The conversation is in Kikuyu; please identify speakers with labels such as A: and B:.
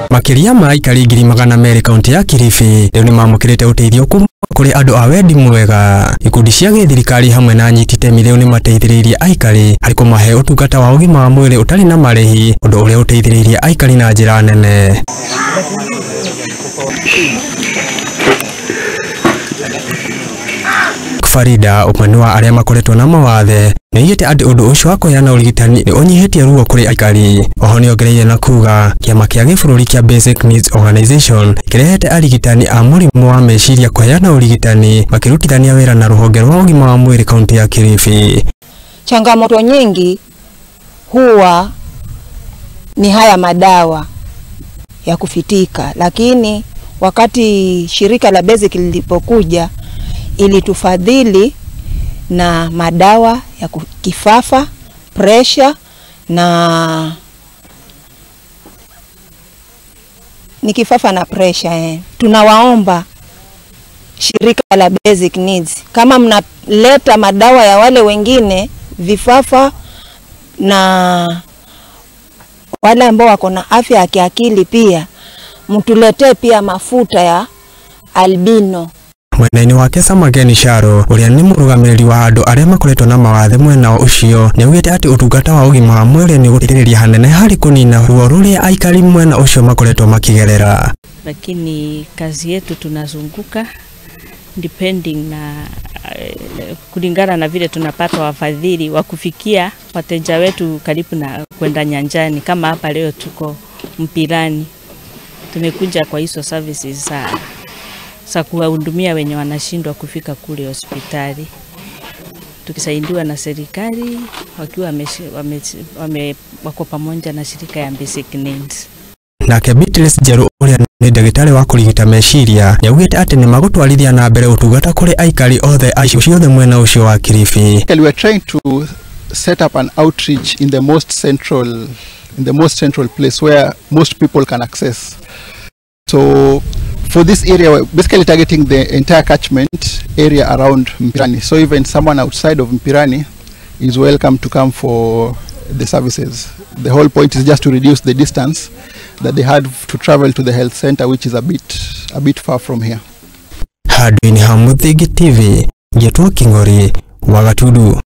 A: Makĩria ma aikari 200,000 kaunti ya Kilifi rĩu nĩmamũkĩrĩte ũteithio kuma kũrĩ andũ a wendi mwega. Ikundi cia gĩthirikari hamwe na anyiti itemi rĩu nĩmateithĩrĩirie aikari harĩ kũmahe ũtungata wa ũgima wa mwĩrĩ ũtarĩ na marĩhi, ũndũ ũrĩa ũteithĩrĩirie aikari na njĩra nene. Farida, ũmwe wa arĩa makoretwo na mawathe, nĩoigĩte atĩ ũndũ ũcio wa kũheana ũrigitani nĩ ũnyihĩtie ruo kũrĩ aikari. Oho nĩongereire na kuga kĩama kĩa gĩbũrũri kĩa Basic Needs Organization kĩrehete arigitani a mũrimũ wa meciria kũheana ũrigitani makĩrutithania wĩra na rũhonge rwa ũgima wa mwĩrĩ kaunti ya Kilifi.
B: Changamoto nyingi huwa ni haya madawa ya kufitika, lakini wakati shirika la Basic lilipokuja ilitufadhili na madawa ya kifafa, pressure na ni kifafa na pressure. Tunawaomba shirika la Basic Needs, kama mnaleta madawa ya wale wengine vifafa na wale ambao wako na afya ya kiakili, pia mtuletee pia mafuta ya albino.
A: Mwena-inĩ wake Samageni Sharo, ũrĩa nĩ mũrũgamĩrĩri wa andũ arĩa makoretwo na mawathe mwena ũcio, nĩaugĩte atĩ ũtungata wa ũgima wa mwĩrĩ nĩ ũgũteithĩrĩria hanene harĩ kũnina ruo rũrĩa aikari mwena ũcio makoretwo makĩgerera.
C: Lakini kazi yetu tunazunguka depending na kulingana na vile tunapata wafadhili wa kufikia wateja wetu karibu na kwenda nyanjani. Kama hapa leo tuko Mpirani, tumekuja kwa hizo services za kuwahudumia wenye wanashindwa kufika kule hospitali, tukisaidiwa na serikali wakiwa wako pamoja na shirika ya Basic Needs.
A: Nake Beatrice Njeru, ũrĩa nĩ ndagĩtarĩ wa kũrigita meciria, nĩaugĩte atĩ nĩmagũtwarithia na mbere ũtungata kũrĩ aikari othe a icigo ciothe mwena ũcio wa Kilifi.
D: We are trying to set up an outreach in the most central place where most people can access. So for this area, we're basically targeting the entire catchment area around Mpirani. So even someone outside of Mpirani is welcome to come for the services. The whole point is just to reduce the distance that they had to travel to the health center, which is a bit far from here.
A: Handũ-inĩ ha Mũthingi TV, ngetwo King'ori wa Gatundu.